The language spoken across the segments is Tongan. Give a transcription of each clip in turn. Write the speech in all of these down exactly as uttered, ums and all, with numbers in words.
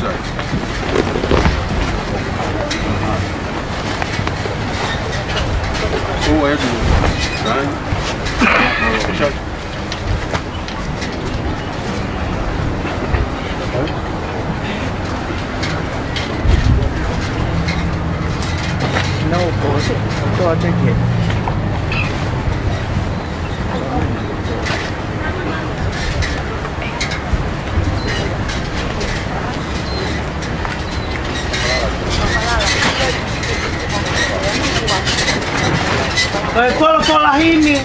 side. Oh, I have to. Nine. No, boss. Go take it. Ko e folofola himi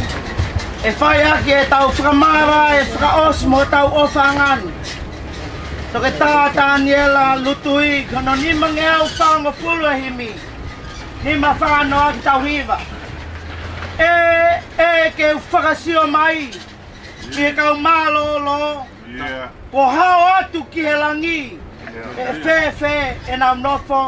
ʻe fai ʻaki ʻetau fakamāvae fakaʻosi mo hotau ʻofaʻanga ni. Toketā Taniela Lutui, ko hono nimangeau fāngofulu e himi. Nima fāngofulu ʻa e tau hiva. ʻE, ʻe ke u fakasio mai ki he kau mālōlō. Yeah. Kuo hao atu ki he langi. Yeah. ʻE fēfē ʻenau nofo.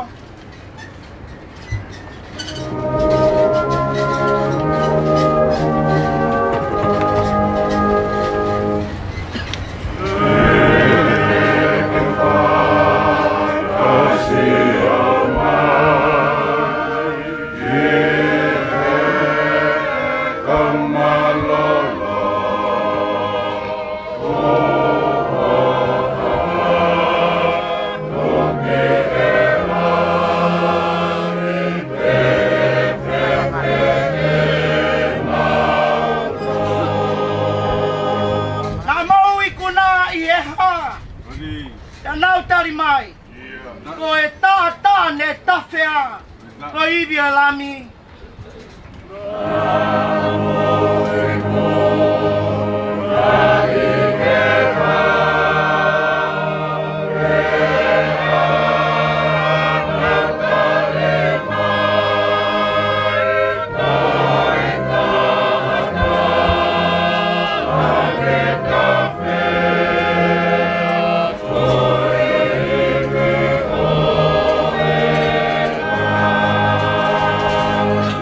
Naʻa mau ikuna ʻi he hā? Ia nau tali mai. Ko e taʻataʻa ne tafea. Ko e ivi ʻo e Lami.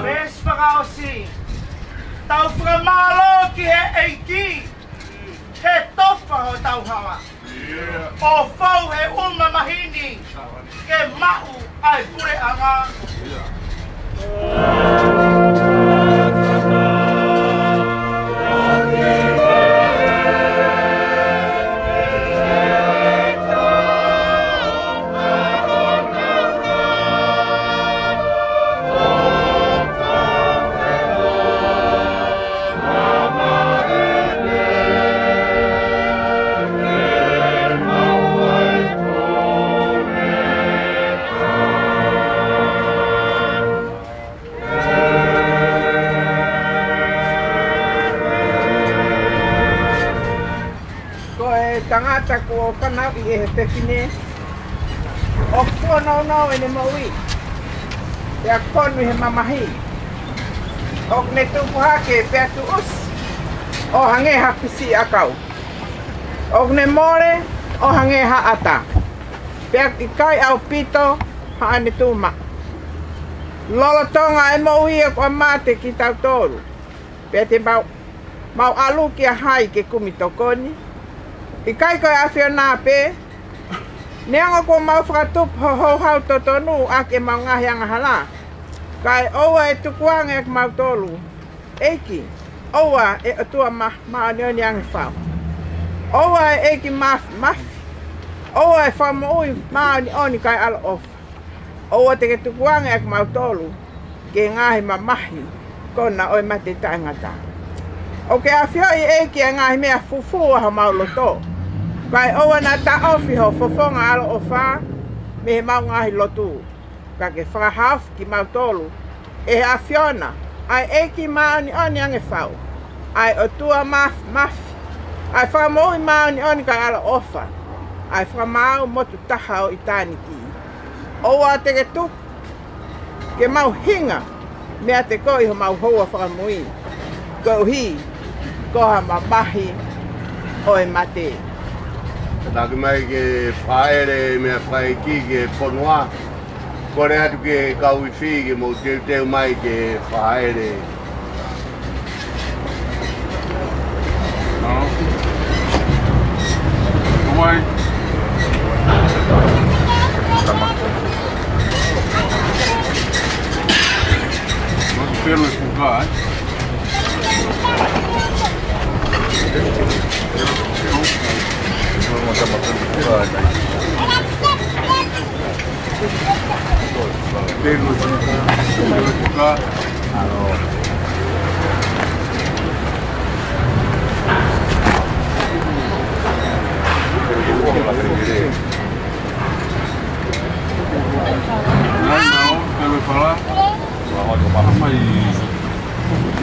Veesi fakaʻosi. Tau fakamālō ki he ʻEiki, he tofa hotau hala. ʻO fou he ʻuma mahini, ke maʻu ʻa e puleʻanga. Ko e tangata kuo fanauʻi ʻe he fefine, ʻoku nounou ʻene moʻui, pea konu he mamahi. ʻOku ne tupu hake pea tuʻusi ʻo hangē ha fisiʻiʻakau. ʻOku ne mole ʻo hangē ha ʻata, pea ʻikai ʻaupito haʻane tuʻu maʻu. Lolotonga e moʻui ʻoku ʻa mate kitautolu, pea te mau, mau ʻalu kia hai ke kumi tokoni? ʻIkai ko e ʻAfiona pē? Neongo kuo mau fakatupu ho houhau totonu ʻaki ʻemau ngaahi angahala, kae ʻoua ʻe tukuange ʻa kimautolu, ʻEiki. ʻOua ʻe ʻOtua mā-, māʻoniʻoni ange fau. ʻOua ʻe ʻEiki māfimafi. ʻOua ʻe Fakamoʻui māʻoniʻoni kae ʻaloʻofa. ʻOua te ke tukuange ʻa kimautolu ki he ngaahi mamahi kona ʻo e mate taʻengata. ʻOku ke ʻafioʻi, ʻEiki, ʻa e ngaahi meʻa fufū ʻa homau loto, kae ʻoua naʻa taʻofi ho fofonga ʻaloʻofa mei heʻemau ngaahi lotu. Ka ke fakahaofi kimautolu ʻe he ʻAfiona, ʻa e ʻEiki māʻoniʻoni ange fau, ʻa e ʻOtua māfimafi, ʻa e Fakamoʻui māʻoniʻoni kae ʻaloʻofa, ʻa e fakamaau motu taha ʻo ʻitāniti. ʻOua te ke tuku ke mau hinga meiate koe ʻi homau houa fakamui, koeʻuhi ko ha mamahi ʻo e mate. Kātaki mai ke fakaʻele meʻa fakaʻeiki ki he fonua. Kole atu ki he kau ifi ke mou teuteu mai ke fakaʻele. No. Why? Not the fearless of God.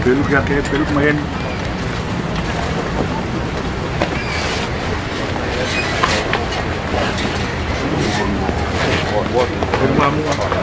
Pelu ki ake, pelu ki mai eni. Pelu ki muʻa.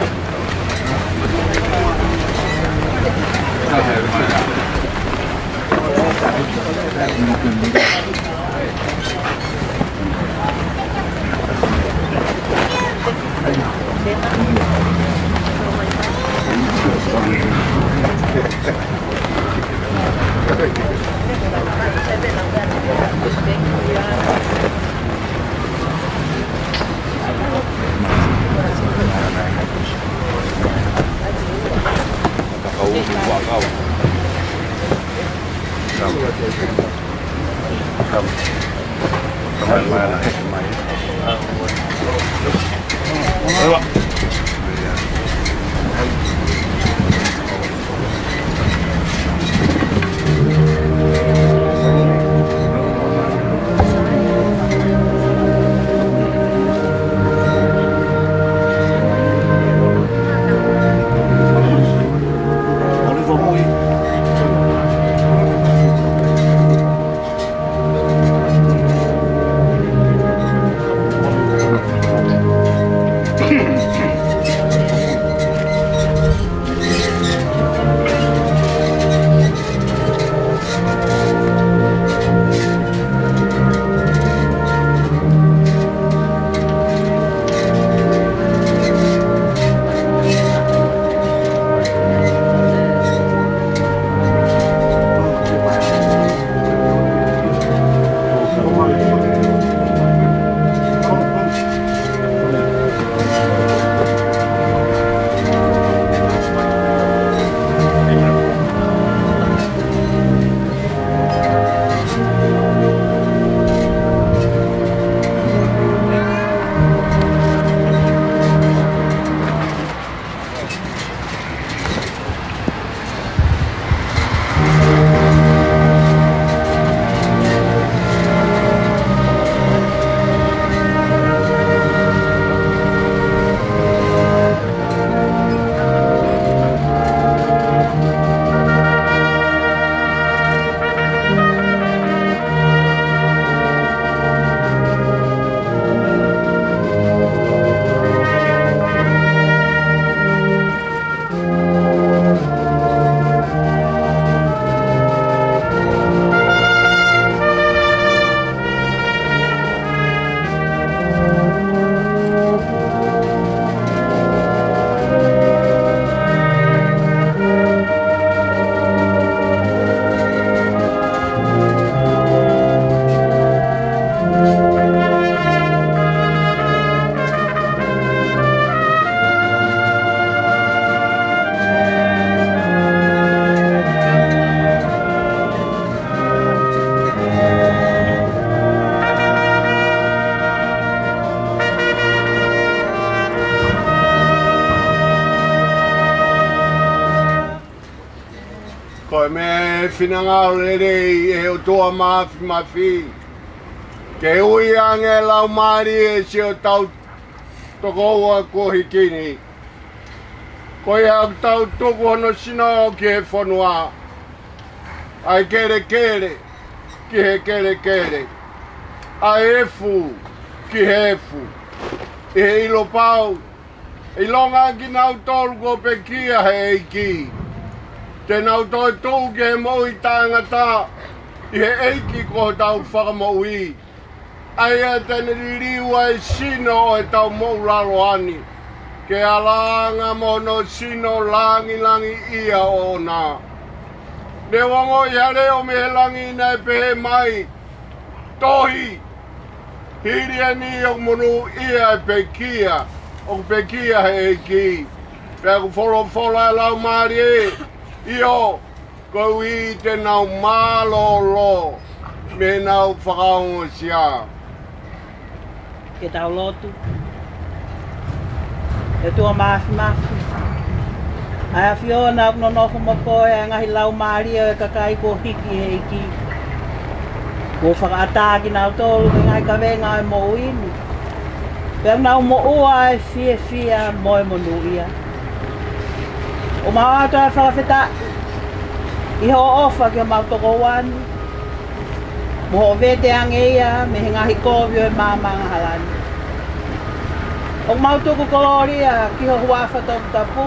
Ko e meʻa ʻe finangalo lelei ʻe he ʻOtua Mafimafi ke ui ange e laumālie siʻotau tokoua kuo hiki ni. Ko ia ʻoku tau tuku hono sino ki he fonua, ʻa e kelekele ki he kelekele, ʻa e efu ki he efu, ʻi he ʻilo pau, ʻilonga kinautolu kuo pekia he ʻEiki, te nau toetuʻu ki he moʻui taʻengata ʻi he ʻEiki ko hotau Fakamoʻui, ʻa ia te ne liliu ʻa e sino ʻo ʻetau moʻulaloa ni, ke ʻalanga mo hono sino langilangiʻia ʻoʻona. Ne u ongoʻi ha leʻo mei he langi naʻe pehē mai, Tohi, hili eni ʻoku monūʻia e pekia, ʻoku pekia he ʻEiki. Pea ʻoku folofola e Laumālie, ʻio, koeʻuhi te nau mālōlō mei heʻenau fakaongosia. Ke tau lotu. ʻE ʻOtua Māfimafi, ʻa e ʻAfiona, ʻoku nonofo mo koe ʻa e ngaahi laumālie ʻo e kakai kuo hiki ʻe he ʻEiki. Kuo fakaʻatā kinautolu ki he ngaahi kavenga ʻo e moʻui ni, pea nau moʻua ʻa e fiefia mo e monūʻia. ʻOku mau ʻoatu ʻa e fakafetaʻi ʻi hoʻo ʻofa ki homau tokoua ni, mo hoʻo vete ange ia mei he ngaahi kovi ʻo e maama angahala ni. ʻOku mau tuku kolōlia ki ho huafa toputapu,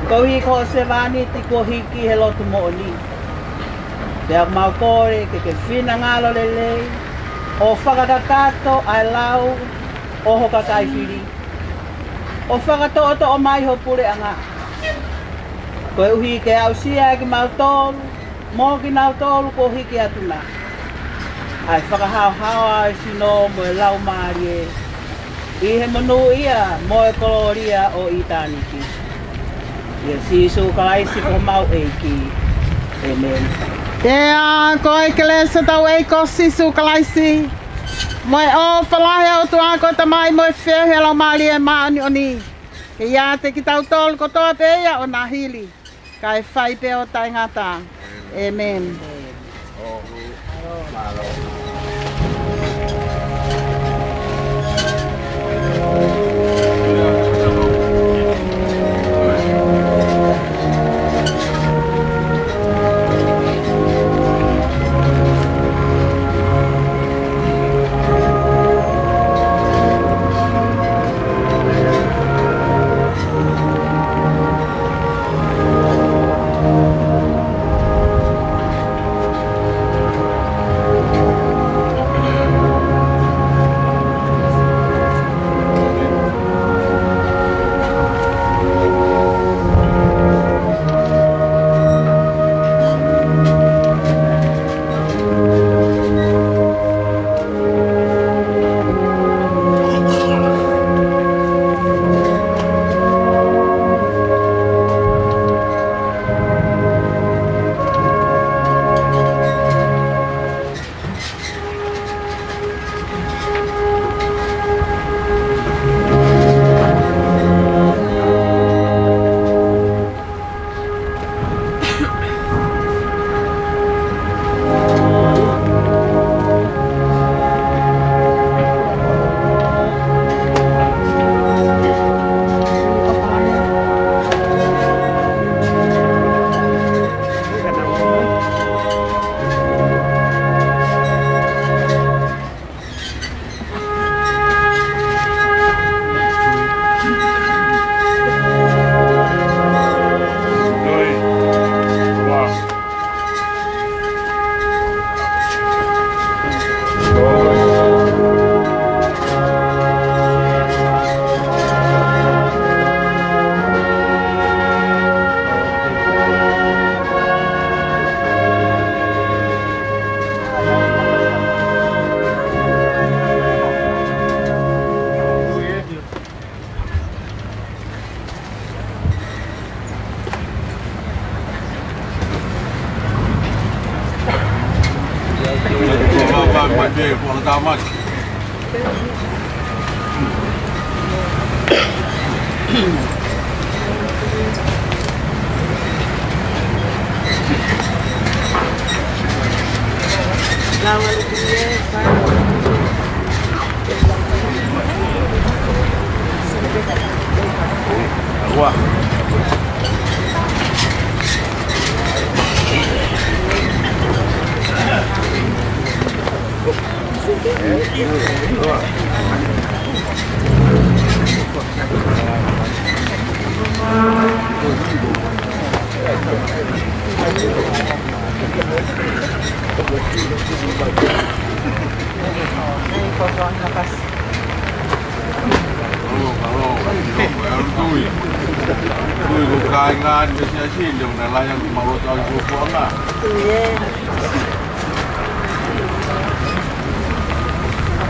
koeʻuhi ko hoʻo sevāniti kuo hiki he lotu moʻoni. Pea ʻoku mau kole ke ke finangalo lelei ʻo fakakakato ʻa e lau ʻo ho kakai fili, ʻo fakatoʻotoʻo mai ho puleʻanga, koeʻuhi ke aʻusia ʻe kimautolu mo kinautolu kuo hiki atu na ʻa e fakahaohaoa ʻo e sino mo e laumālie, ʻi he monūʻia mo e kolōlia ʻo ʻitāniti. ʻIa Sīsū Kalaisi ko homau ʻEiki. ʻĒmeni. Pea ko e kelesi ʻa hotau ʻEiki ko Sīsū Kalaisi, mo e ʻofa lahi ʻa e ʻOtua ko e Tamai, mo e feohi ʻa e Laumālie Māʻoniʻoni, ke ʻiate kitautolu kotoa pē ia ʻo na hili, kae fai pē ʻo taʻengata. ʻĒmeni.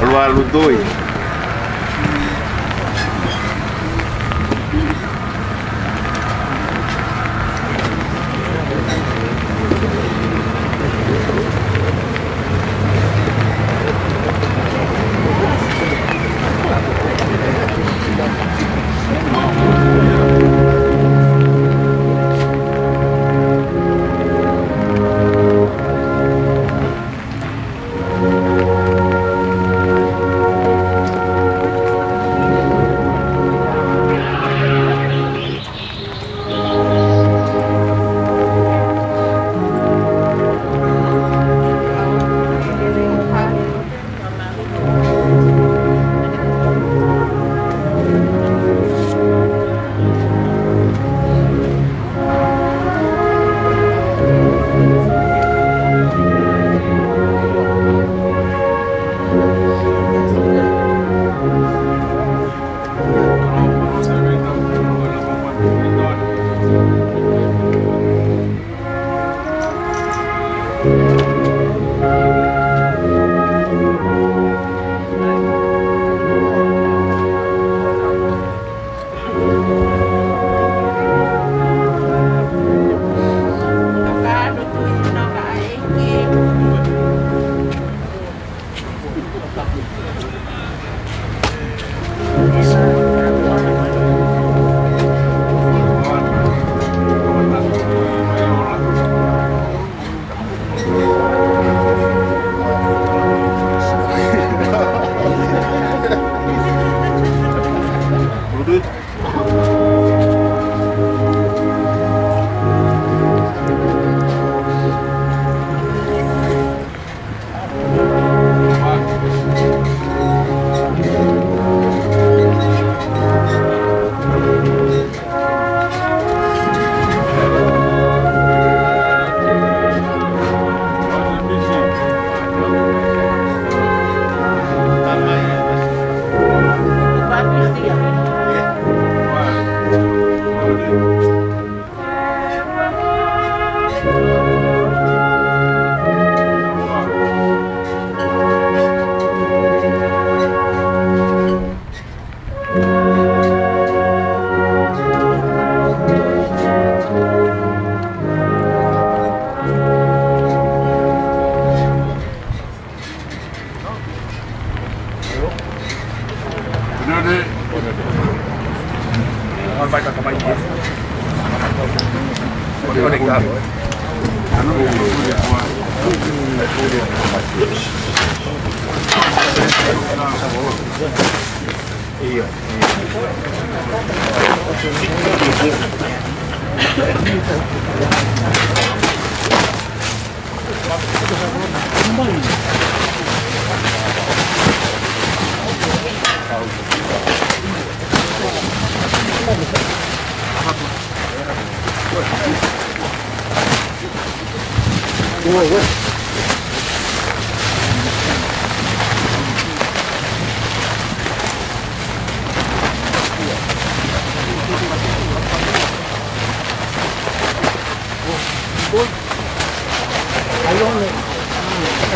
ʻAlu ʻalu Tui.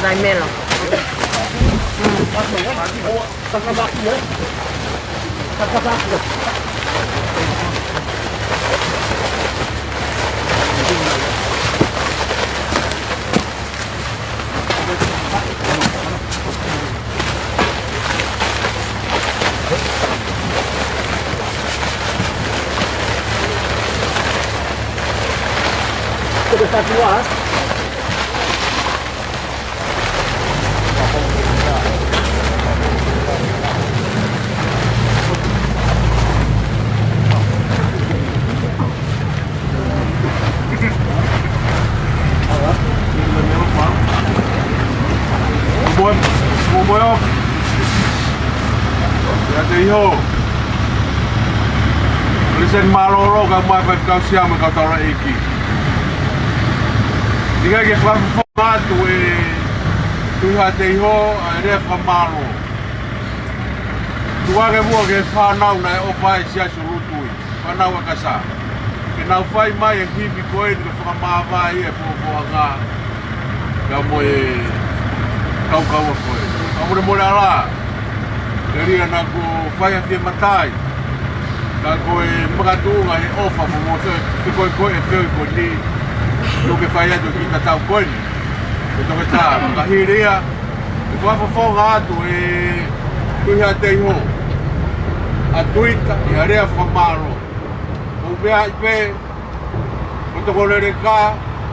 Kaimelo. Ko e ofi. Tuʻi Haʻateiho. Listen mālōlō kae ʻumaʻā e faifekau siama kau taulaʻeiki. ʻIkai ke fakafofonga atu ʻe Tuʻi Haʻateiho ʻa e lea fakamālō. Tuku ange muʻa ki he fānau naʻe ʻofa ai e Siasi ʻo Lutui. Fānau ʻa Kasā. Ke nau fai mai e hipi ko eni ke fakamāvae e fōfōʻanga. Ka mo e kaukau ko ē. Ka mo e mole ala. Ke lia naʻa ku fai ha fie matai. Ka ko e makatuʻunga he ʻofa mo mo se, se ko e ko e feohi ko eni. Tuku ke fai atu ki he tatau ko eni. Ko e toketā, ka hili ia. ʻE fakafofonga atu ʻe Tuʻi Haʻateiho ʻa Tuita ʻi ha lea fakamālō. ʻOku meaʻi pē, ko Tokoleleka,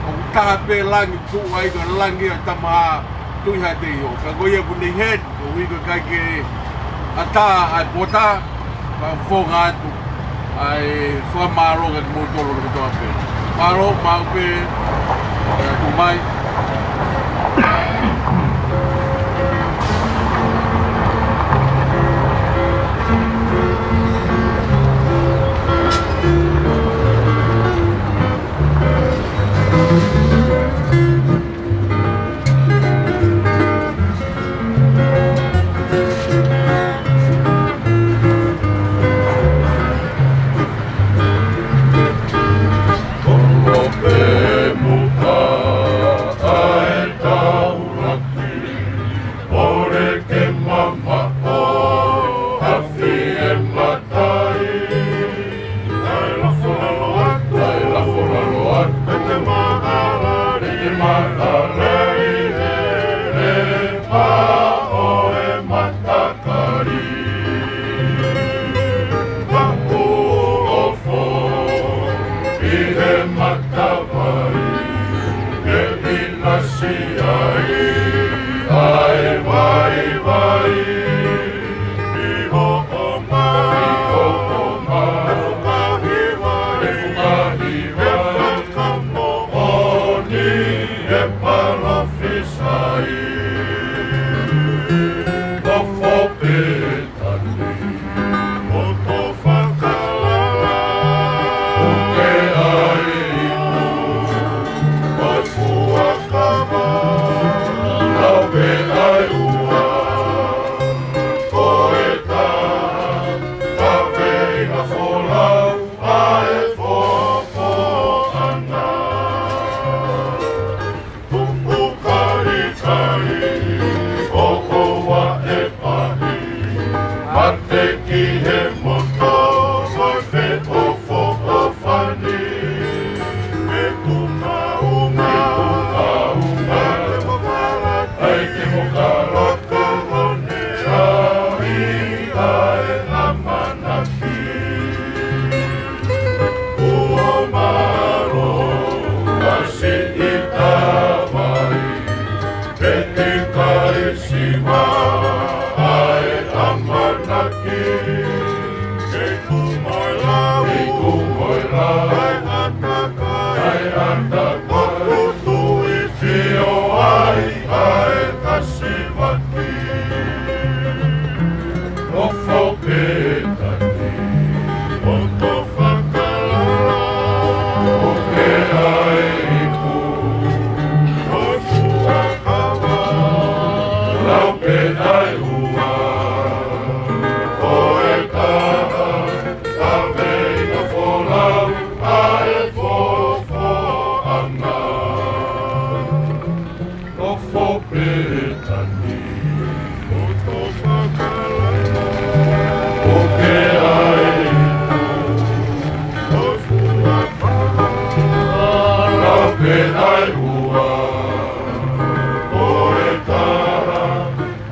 ʻoku taha pē langi tuʻu ai ko e langi ʻa Tamahā Tuʻi Haʻateiho. Ka ko ia kuo ne ʻi heni, ʻoku ʻikai ke ʻatā ʻa e pota, fakafofonga atu ʻa e fakamālō kiate kimoutolu kotoa pē. Mālō, mālō pē, ʻa e tuʻu mai. Tuku kalikali, ʻoku ʻoua ʻe pahi. Mate ki he moto, mo e feʻofoʻofani. ʻE tukaunga, ʻe tukaunga, ʻai ke mo kala ka mone ai, ʻa e ʻamanaki. Kuo mālō ʻa siʻi tamai, ʻe ʻikai siva ʻa e ʻamanaki. Ke kumo e lau, ke kumo e lau, ʻa e ʻatakai, ʻa e ʻatakai, ʻoku tui fio ai ʻa e kasivaki. ʻOfo pē tani, ʻo tō fakalala, ʻo ke ai iku, ʻo fuakava, lau pē ʻa e ua, ko e taha, ʻa e meʻa folau, ʻa e fofoʻanga. ʻOfo pē tani, ʻo tō fakalala, ʻo ke ai iku, ʻo fuakava, lau pē ʻa e ua, ko e taha,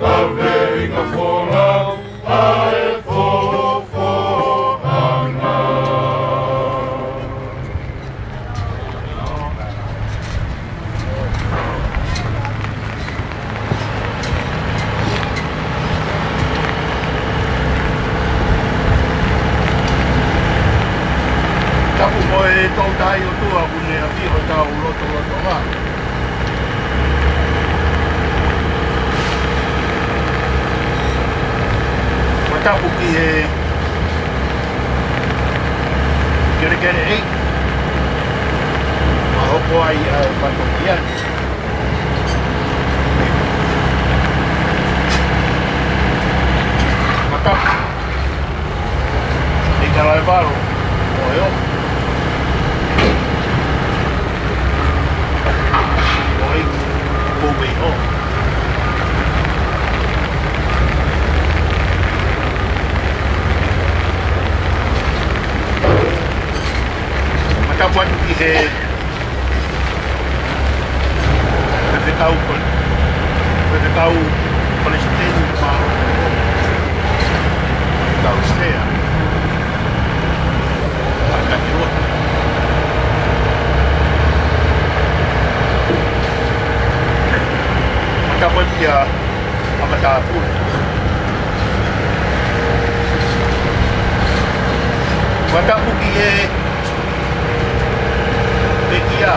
ʻa e meʻa folau, ʻa e fofoʻanga. Tapu mo e Toutai ʻOtua ʻoku ne ʻafio ʻi hotau lotolotonga. Tapu ki he kelekele ʻeiki, ʻa hopo ai ʻa e fatongia ni. Matapu ʻi Kalaevalo ʻo e ʻofa. ʻO e ʻEiki ʻoku ou veiho. Matapu atu ki he Faifekau Pal-, Faifekau Palesiteni mo e Faifekau Sea. Fakatakiloa. Matapu atu kia Makatāpule. Matapu ki he pekia.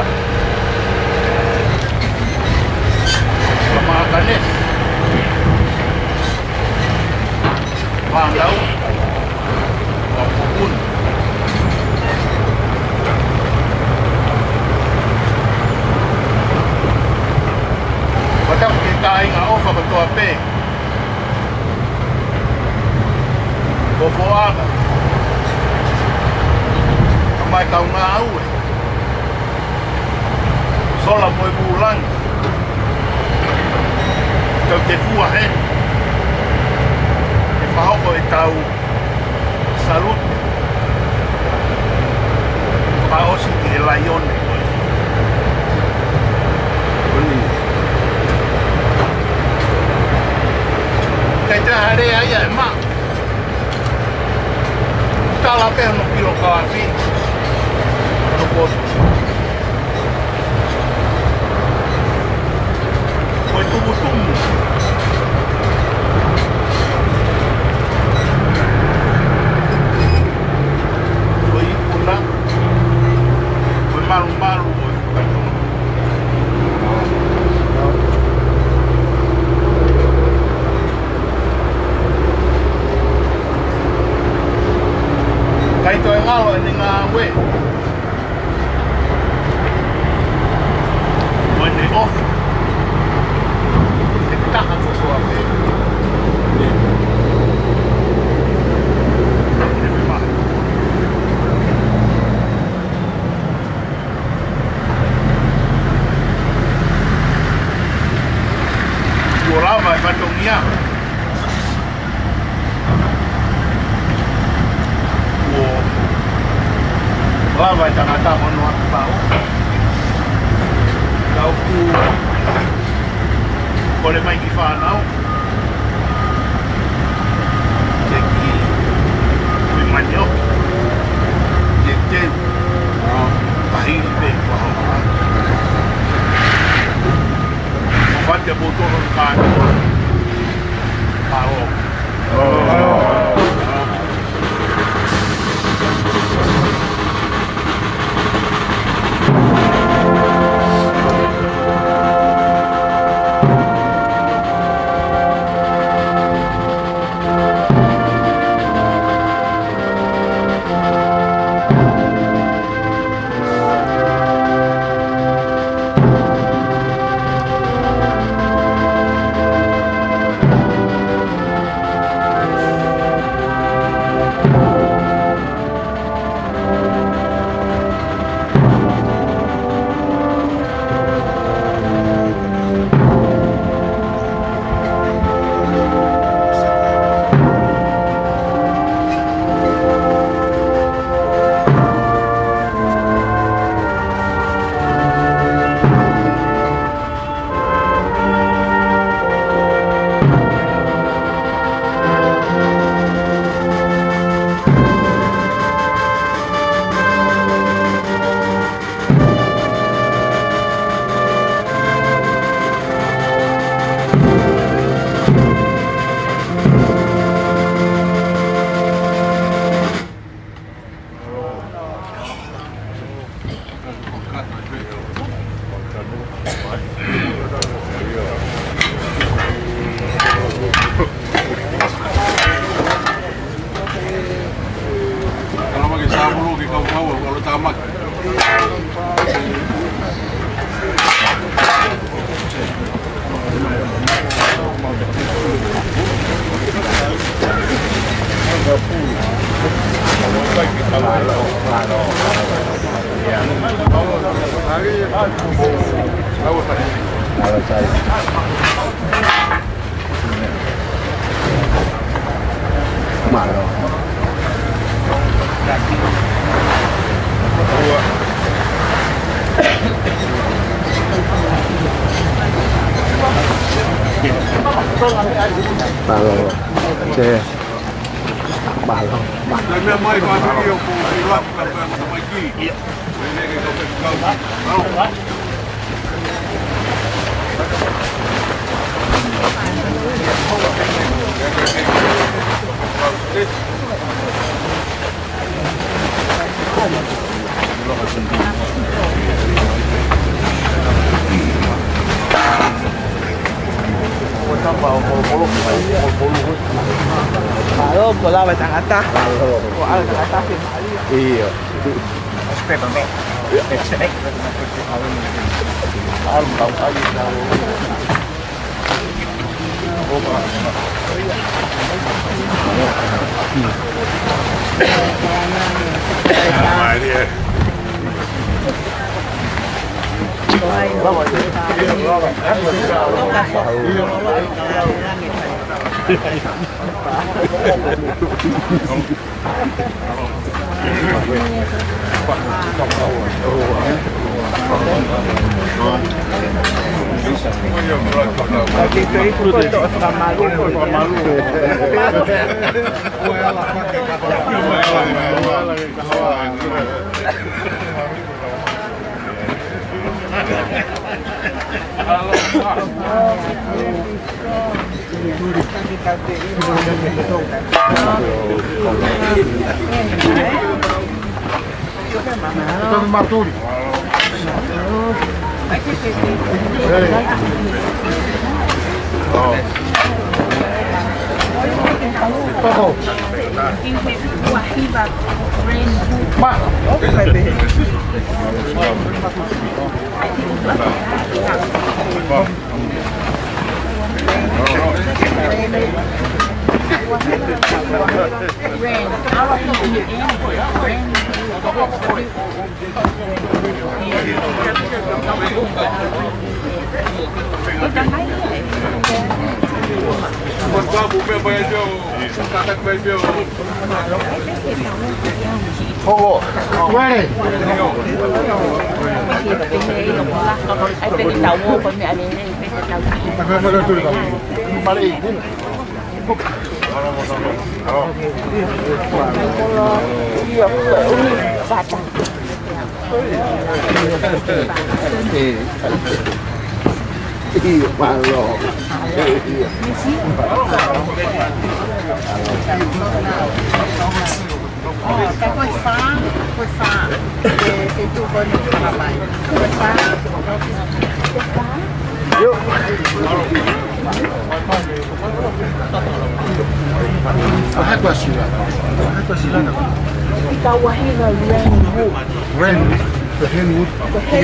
Ka Makanesi. Fānau. Ka Pukuni. Matapu ki he kāinga ʻofa kotoa pē. Fofoʻanga. Ka mai kau ngāue. Sola mo e Vulangi. Tau te fua heni. Ke fakahoko e tau salute. Fakaʻosi ki he laione. Kai te hare ai ʻa e mā. Tala pē hono pilo kalafi. Hono kosi. Ko e tumutumu. Ko e ikuna. Ko e malumalu. Ko e fukatonga. Kai toe ngalo ʻene ngāue. Mo ʻene ʻofa. He taha kotoa pē. ʻEne mamahi. Kuo lava e fatongia. Kuo lava e tangata hono ʻapi pau. Ka ʻoku kole mai ki fānau. Ke ki kui manio. Ke teu. Ka hili pē fahau. ʻO fate poto ron kātoa. Palo. Mālō. Mālō. Mālō. Mālō, ko lava tangata. Ko ala tangata ke mālō. ʻIo. Ika wahi la Wrenwood. Wren, the Henwood. The Hen-,